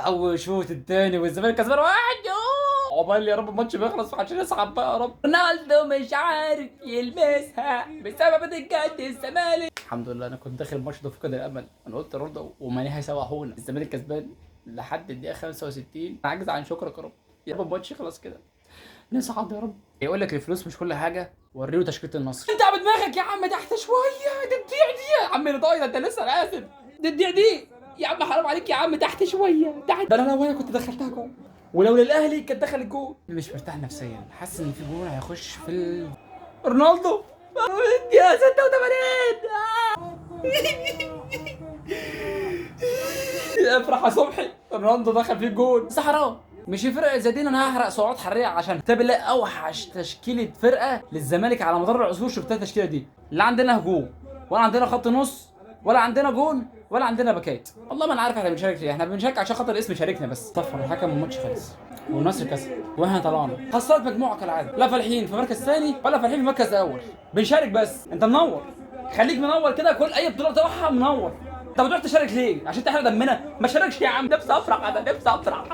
اول شوط الثاني والزمالك كسبان 1. عقبال يا رب الماتش بيخلص عشان نصعد بقى يا رب. رونالدو مش عارف يلمسها بسبب دكات الزمالك. الحمد لله انا كنت داخل الماتش ده فقد الامل، انا قلت رونالدو وماني هيسوحونا. الزمالك كسبان لحد الدقيقة 65. انا عاجز عن شكرك يا رب، يا رب الماتش يخلص كده نصعد يا رب. يقول لك الفلوس مش كل حاجة، وريله تشكيله النصر. انت بدماغك يا عم تحت شوية، دي تضيع دي يا عم رضاي، ده انت لسه، انا اسف، دي تضيع دي يا عم، حرام عليك يا عم، تحت شوية تحت. ده انا لو انا كنت دخلتها جول، ولو للاهلي كانت دخلت جول. مش مرتاح نفسيا، حاسس ان في جول هيخش في رونالدو يا 86. افرح يا صبحي، رونالدو دخل فيه جول. بس حرام مش في فرقه زي دي انا هحرق سعرات حرارية عشان كتاب الله. اوحش تشكيله فرقه للزمالك على مدار العصور شفتها التشكيلة دي. لا عندنا هجوم ولا عندنا خط نص ولا عندنا جون ولا عندنا باكات. والله ما انا عارف احنا بنشارك ليه، احنا بنشارك عشان خاطر الاسم شاركنا بس. صفر الحكم والماتش خلص والنصر كسب واحنا طلعنا خسرت مجموعة كالعادة. لا فالحين في مركز ثاني ولا فالحين في مركز اول، بنشارك بس. انت منور، خليك منور كده، كل اي بطوله تروحها منور. انت بتروح تشارك ليه؟ عشان تحرق دمنا؟ ما شاركش يا عم. نفسي افرح، انا نفسي افرح.